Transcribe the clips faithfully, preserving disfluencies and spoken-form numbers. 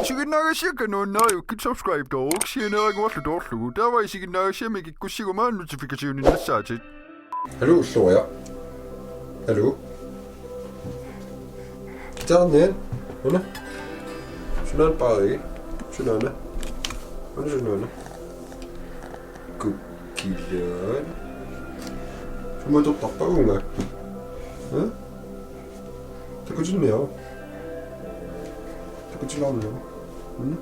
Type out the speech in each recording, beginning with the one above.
Isiginnaagassiakka nuannariukkit subscribe-tooruk sianeeraguarlu toorlugu. Taava isiginnaagassiami kikkussiguma notification-innassaatit. Hallo, Ulloria. Hallo. Taarnian. Una. Sunaana paarigi. Sunaana. Una sunaana. Kukkilaan. Sumut atortarpa uunga? Ha? Takutinniaruk. Takutilaarniaruk. Hmm?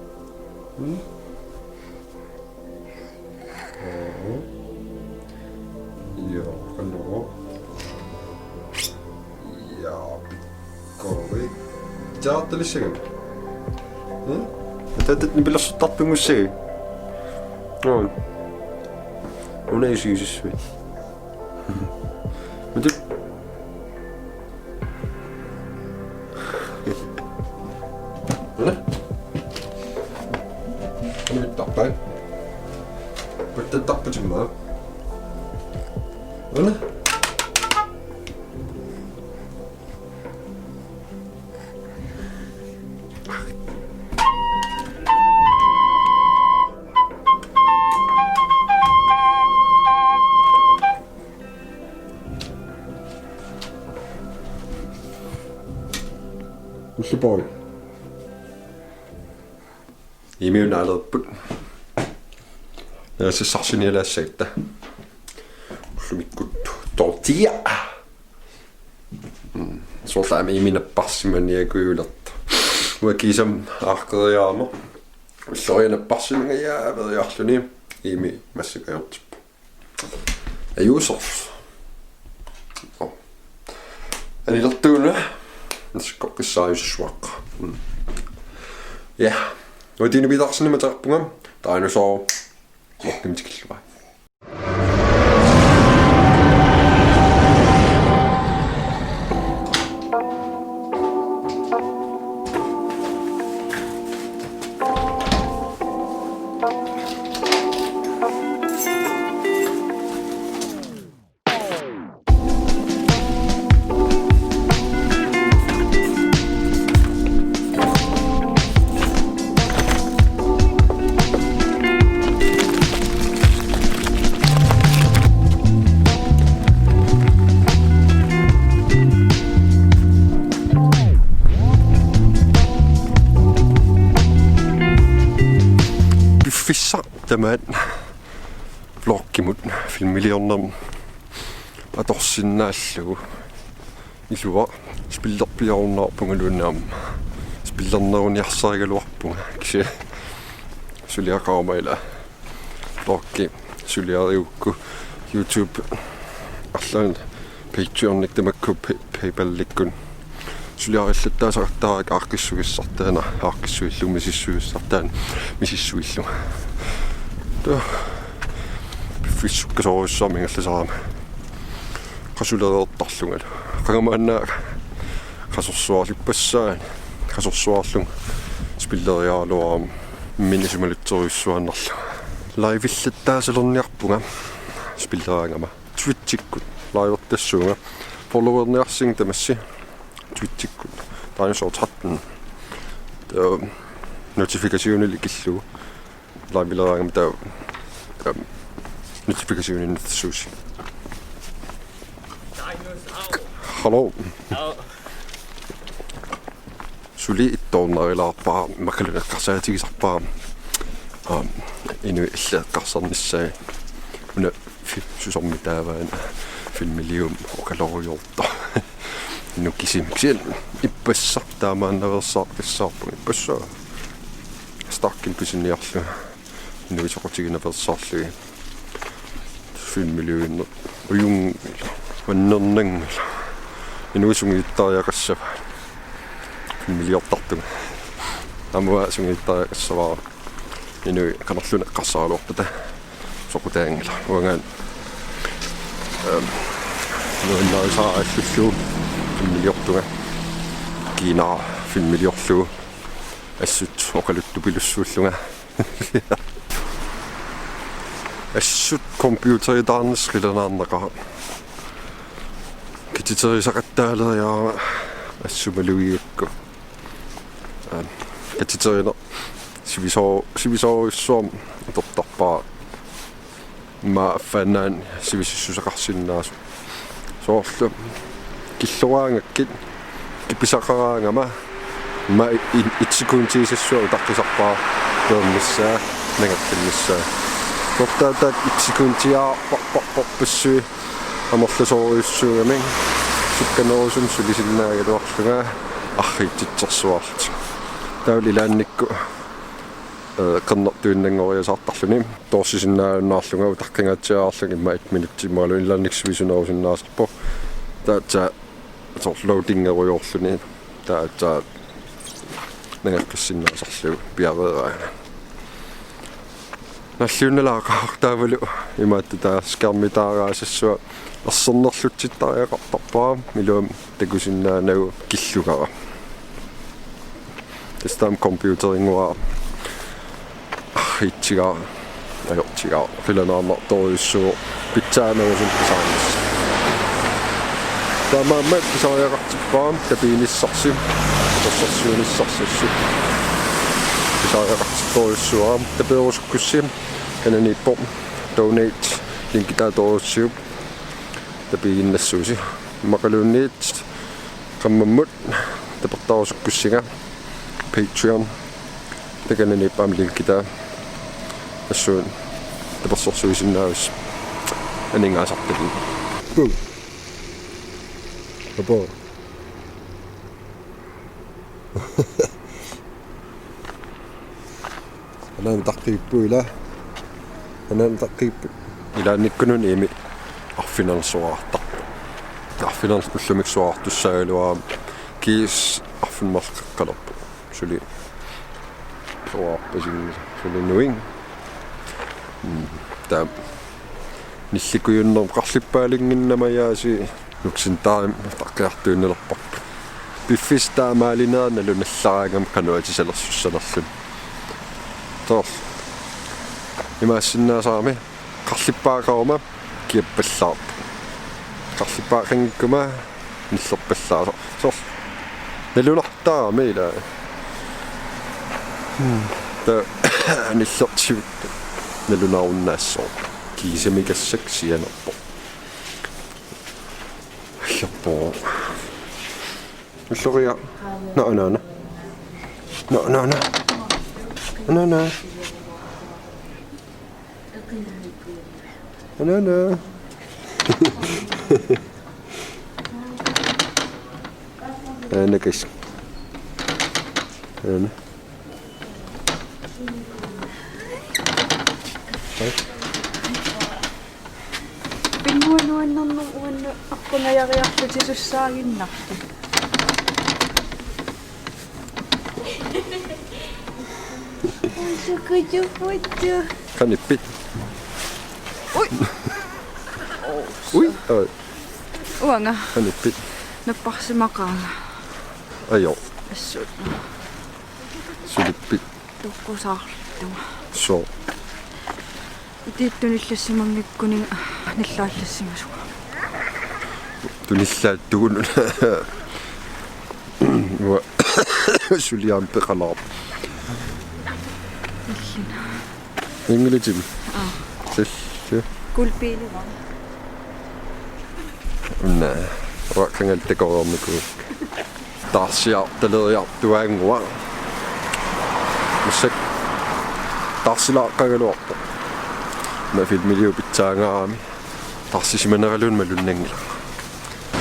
Hmm? Aa. Ja, hallo. Ja, pikkorik. Taartalissagami. Hmm? Taartat nipilersortartunngussagit. Hmm. Una isigisassuit. Matu. Una? Una ittarpai. Pattattarpatimmaa. Una? Ullupoi. Iimi una alerupput. Nerisassarsiornialaassagatta. Ullumikkut tortilla. Mm. Soorlu aamma Iimi napparsimaniakujulertoq. Uanga kiisami aaqqeriarama. Ulloria napparsimangajaaveriarluni Iimi massakkut ajortippoq. Ajuusoq. Anilertuuna. Nassikkoqqissaarujussuaq. Mm. Ja. Uatini pitarsinni mateqarpunga. Taanna soo. Vlogimut tikilluarit. Piffissaq tamaat vlogimut filmiliornermut atorsinnaallugu. Ilua spillerpiarunnaarpungaluunniit aamma spillerneruniarsarigaluarpunga, kisianni suliaqaruma ila vlogi suliarigukku YouTube arlaannik Patreonikkut tamakku Pay-, PayPalikkut suliarillattaasaqattaarikka aaqqissugassartaana, aaqqissuillugu misissugassartaana misissuillugu. Taa piffissaq sukkasuurujussuarmik ingerlasarama qasulereertarlungalu. Qanga maanna qasorsuarlippassaani, qasorsuarlunga spilleriaraluarama, imminut isumalutserujussuaannarlunga. Livellattaasalerniarpunga spilleraangama. Twitchikkut livertassuunga. Followerniarsinga tamassi Twitchikkut. Taanna soo tretten. Taa notificationili ikillugu. Liveleraangama taa, taa notificationinut tassuusi. Hallo. Suli ittoornarilaarpara, immaqaluunniit eqqarsaatigisarpara. Aam, inuit allat eqqarsarnissaat. Una fi-, susormi taavaana filmilium oqalorujoortoq. Nukisimi. Kisianni ippassaq taamaannaveersaarpassaarpunga. Ippassaq Starkini pisiniarlunga. Inuit soqutiginaveersaarlugit. Filmiliuinnaq. Ujunngilaq. Vannernanngilaq. Inuit sungiuttariaqassavaat filmiliortartunga. Aamma sungiuttariaqassavara. Inuit qanorluunniit eqqarsaraluarpata soqutaanngilaq. Uangaana, ehm, nuannarisara allullugu filmiliortunga. Kiinara filmiliorlugu. Assut oqaluttupilussuullunga. Assut computeritaarnissaq qilanaarnaqaaq. Katiterisaqattaaleriarama assut malugigakku. Aam. Katiterineq sivisoo-, sivisoorujussuarmik atortarpara. Immaqa affaannaani sivisissuseqarsinnaasoq. Soorlu killoraangakkit kipisaqaraangama immaqa i-, i-, et sekundit sissuaq utaqqisarpara peernissaa, nangerfinnissaa. Tortaataat et sekundiarparparparpassui amerlasoorujussuugami sukkanerusumik sulisinnaagaluarlunga arriitsitsersuarlutik. Taavalu ilaannikkut, eh, qernertuinnanngoriasaartarluni. Toorsisinnaajunnaarlunga utaqqingaatsiaraarlunga immaqa et minutsi imaluunniit ilaannikkut sivisunerusinnaasarpoq. Taava soorlu loadingerujoorluni. Taava nangeqqissinnaasarlugu piareeraangat. Nalliunnalaaqaaq taavalu imaattoq taava skærmitaaraasassuaq ersernerlutsittariaqartarpara iluamik takusinnaanagu killugara. Tassa taama computerinnguara arriitsigaara, ajortigaara, qilanaarnartorujussuuvoq pitsaanerusumik pisaarnissaq. Taamaammat pisariaqartippara tapiinissarsi, tapersersuinissarsi. Pisariaqartittorujussuuara, taperusukkussi kananiippoq donate linkitaa torujussiuk tapiiginnassuusi. Immaqaluunniit qammammut tapertarusukkussinga Patreon. Takananiippoq aamma linkitaa. Assut tapersersuisinnaavusi aningaasartakkagut. Puu. Apo. Anaana taqqiippoq ila. Anaana taqqiippoq. Ilaannikkununimi arfineq-soraartarpoq. Arfineq-, ullumikkut soraartussaagaluarami kiisa arfineq-marluk qeqqalerpoq. Suli soraarpasinngilara, suli nuing. Mm, taava nillikujunnermut qarlippaalunnginnama jaasi. Nuksintaarami taqqiartuinnalerparput. Piffissaq taamaalinera nalunallaraangama qanoq atisalersussanerluni. Soorlu imaassinnaasarami qarlippaaqaruma kiappallaarpoq. Qarlippaaqanngikkuma nillerpallaasarpoq. Soorlu nalunartarami ila. Hmm. Taava nillertigut nalunarunnaassaaq. Kiisami kassakka sianerpoq. Allorpoq. Alloriaq. Naa, naa, naa. Naa, naa, naa. Naa, naa. Naa, naa. Aana kas. Aana. Pinnguanuannarnermut uannut arpangajariarlutisussaannginnartut. Qanippit? Ui. Ui. Oi. Uanga. Qanippit? Napparsimaqaanga. Ajo. Assut. Sulippit? Toqqusaarlunga. Soo. Itiit tunillassimanngikkunik nillaallassimasunga. Tunillaattugut. Uanga suliaamik peqalaarpoq. Illina. Inngilitim? Aa. Sallu. Kulpiiluva. Una, uanga qangali takoreernikuuakka. Taarsiartaleriartuaannguaq. Massakkut taarsilaaqqagaluarpoq. Una filmiliu pitsaangaarami. Taarsisimaneraluunniit malunnanngilaq.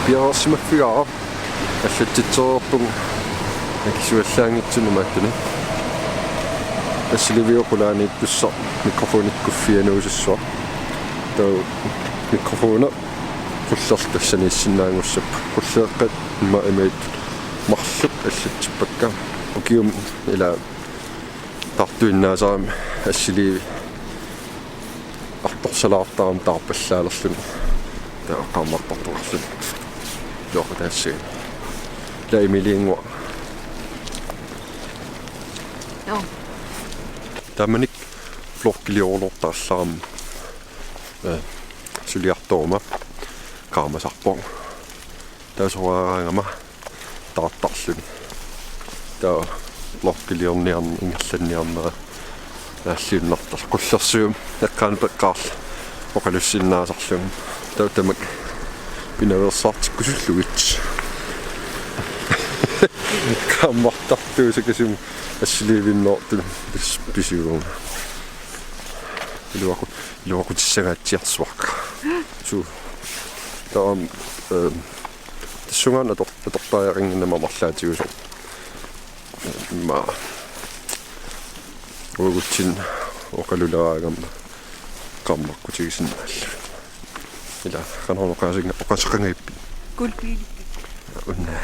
Piareersimaffigaara. Allatsitsereerpunga akisuallaanngitsunik imaattunik. Assiliiviup qulaaniittussaq mikrofonikkuuffianuusussua. Taava mikrofoni qullerlu tassaniissinnaanngussapput. Qulleeqqat immaqa imaattoq marluk allatsippakka. Ukiumi ila taartuinnaasarami assiliivi artorsalaartarami taarpallaalerluni. Taava qaammartartoqarluni. Iluaqutaassagami. Ila Emiliannguaq. Joo. Taamanikkut vloggiliorluartarallarama, eh, suliartoruma qaamasarpoq. Taava soraaraangama taartarluni. Taava Blokkiliorniarneq ingerlanniarnera naalliunnartarlugu. Qullersuup eqqaani peqqaarluni oqalussinnaasarlugu. Taava tamakku pinaveersaartikkusullugit. Kaammartartuusakasimu assiliivinnoortut pis-, pisuuvunga. Iluaqu-, iluaqutissangaatsiarsuaq. Suu. Taava, ehm, tassunga ator-, atortariaqannginnama amerlatigisarput. Immaqa uagutsinni oqaluleraangama qaammaqqutigisinnaallugit. Ila, qanoruna oqaasinga-, oqaaseqangagippit? Guldbiilikkit. Una.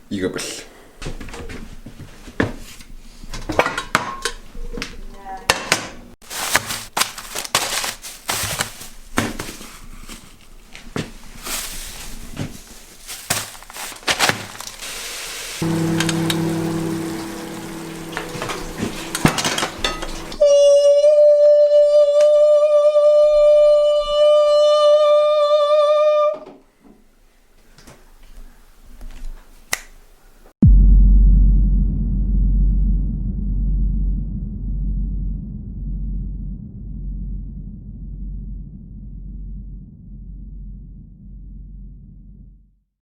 Igabal.